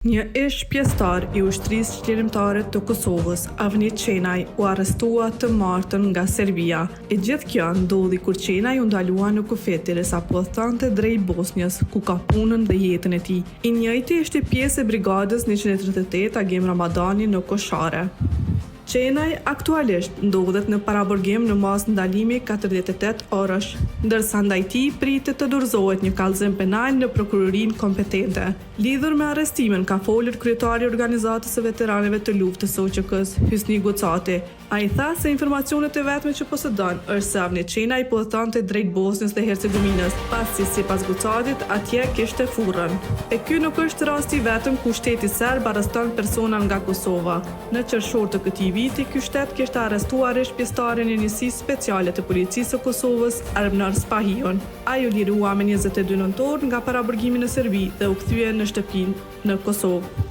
Një ish-pjesëtar i Ushtrisë Çlirimtare të Kosovës, Avni Cenaj, u arrestua të martën nga Serbia. E gjithë kjo ndodhi kur Cenaj u ndalua në kufi derisa po udhëtonte drejt Bosnjës, ku ka punën dhe jetën e tij. I njëjti ishte pjesë e Brigadës 138 Agim Ramadani në Koshare. Cenaj aktualisht ndodhet në paraburgim në masë ndalimi 48 orësh, ndërsa ndaj tij pritet të dorëzohet një kallëzim penal në prokurorinë kompetente. Lidhur me arrestimin ka folur kryetari i Organizatës së Veteranëve të Luftës së UÇK-së, Hysni Gucati. Ai tha se informacionet e vetme që posedon është se Avni Cenaj po udhëtonte drejt Bosnjës dhe Hercegovinës, pasi sipas Gucatit atje kishte furrën. E ky nuk është rasti i vetëm ku shteti serb arreston persona nga Kosova. Në qershor të këtij viti, ky shtet kishte arrestuar ish-pjesëtarin e Njësisë Speciale të Policisë së Kosovës, Arbnor Spahiun. Ai u lirua me 22 nëntor nga paraburgimi në Serbi dhe u kthye në shtëpinë në Kosovë.